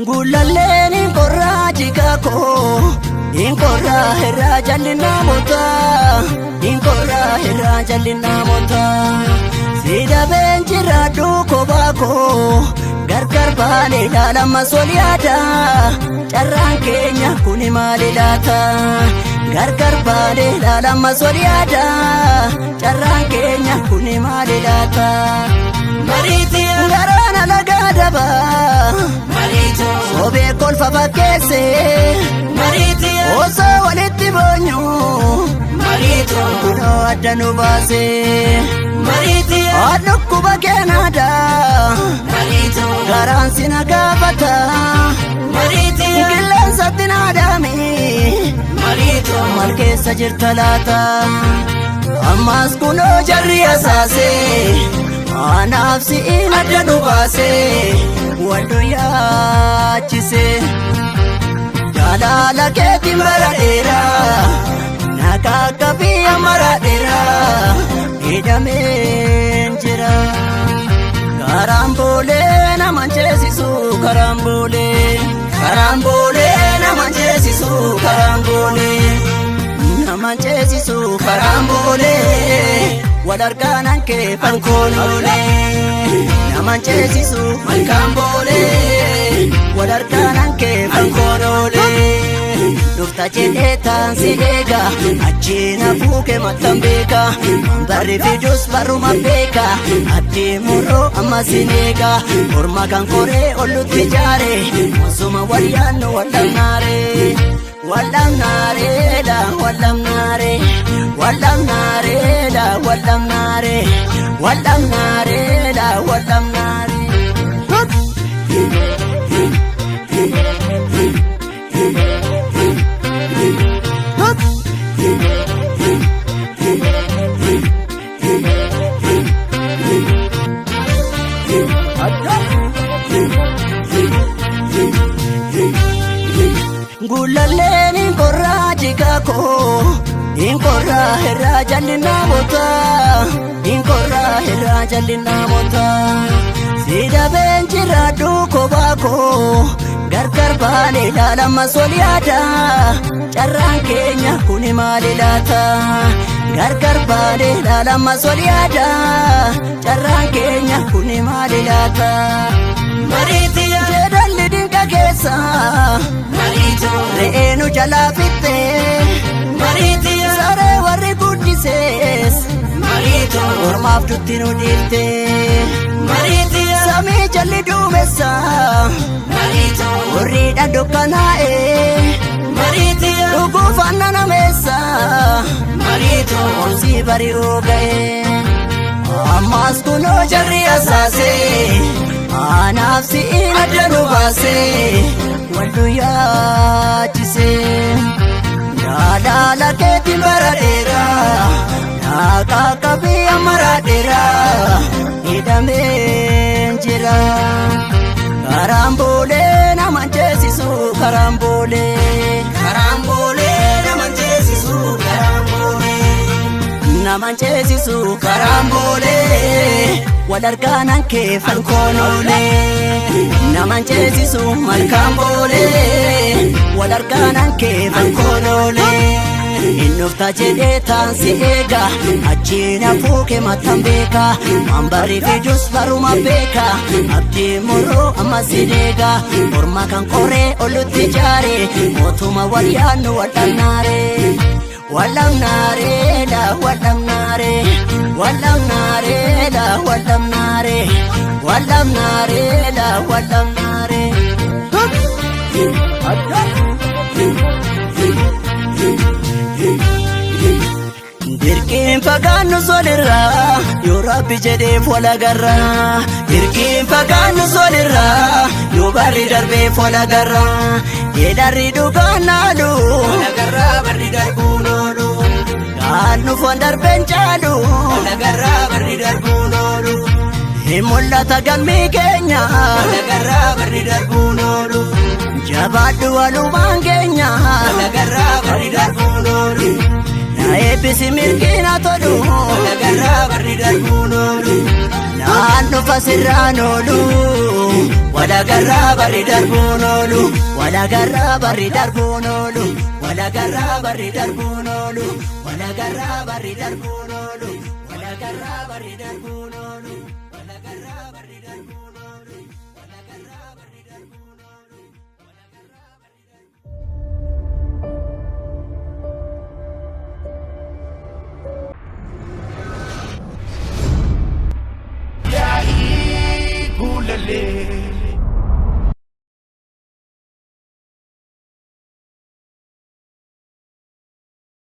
Guulalleen hin qorraa jigaa koo hin qorraa irraa jalli namoota hin qorraa irraa jalli namoota sidabeen jiraadhu kophaa koo gargar baane ilaalama sol yaada carraan keenya kuni maali laata gargar baane ilaalama sol yaada carraan keenya kuni maali laata. Mariitii Garaan alagaa dabaa. Mariituu Sobee kolfa fakkeesse Mariitii osoo walitti boonyu Mariituu kunoo adda nu baase. Mariitii Dhukkuba keenaadha Mariituu garaan si na gaafata Mariitii qilleensatti na dhaame Mariituu maal keessa jirta laata ammas kunoo jarri asaase anaaf si'iin adda nu baase wal nu yaachise. Jaalala keetiin bara dheeraa nagaa akka biyya mara dheeraa hidhameen jira. Karaan boolee nama ceesisu karaan boolee karaan boolee nama ceesisu karaan boolee nama ceesisu karaan boolee wal argaan kee fankoonoolee nama ceesisu malkaan boolee wal argaan kee fankoonoolee dhufta jedhee taansi eega achiina fuuke mattan beeka barri fidus barruma beeka abdii murroo amma sin eega morma kan koree ollutti jaare osuma wal yaannu wallamnaare wallamnaare la wallamnaare wallamnaare la wallamnaare wallamnaare la wallamnaare. Guulalleen hin qorraa jigaa koo hin qorraa irraa jalli namoota hin qorraa irraa jalli namoota sidabeen jiraadhu kophaa koo gargar baane ilaalama sol yaada carraan keenya kuni maali laata gargar baane ilaalama sol yaada carraan keenya kuni maali laata Mariitii jedhalli dinqa keessa. Mariituu Re'ee nu jalaa fixxee Mariitii saree warri guddisees Mariituu ormaaf dutti nu dhiiftee Mariitii samii jalli duumessa Mariituu horiidhaan dukkanaa'e Mariitii dhuguuf aannan ameessa Mariituu omsii bari'uu ga'e ammas kunoo jarri asaase anaaf si'iin adda nu baase wal nu yaachise. Jaalala keetiin bara dheeraa nagaa akka biyya mara dheeraa hidhameen jira. Karaan boolee nama ceesisu karaan boolee Karaan boolee nama ceesisu karaan boolee nama ceesisu karaan boolee wal argaan kee fankoonoolee nama ceesisu malkaan boolee wal argaan kee fankoonoolee. Innufta jedhee taansi eega achiina fuuke mattan beeka waan barri fidus baruma beeka abdii murroo amma si eega morma kan koree olutti jaare mootuma wal yaannu wal'annaare. Wal'annaare la wal'annaare wal'annaare la wal'annaare wal'annaare la wal'annaare. Dirqiin fagaannu solirraa yoo rabbi jedheef wal agarraa. Dirqiin fagaannu solirraa yoo barri darbeef wal agarraa. Yedarri dhugaan naalu Nagarraa barri darbuun oolu gaannu foon darbeen caalu. Nagarraa barri darbuun oolu Hin mul'ata galmi keenya Nagarraa barri darbuun oolu jala. Jabaadhu walumaan keenya. Walagarraa barri darbuun oolu. Na eebbisi mirgina tolu. Walagarraa barri darbuun oolu. Naan dhufa sirraan oolu. Walagarraa barri darbuun oolu. Walagarraa barri darbuun oolu. Walagarraa barri darbuun oolu. Walagarraa barri darbuun oolu. Walagarraa barri darbuun oolu. Walagarraa barri darbuun oolu. Walagarraa barri darbuun oolu.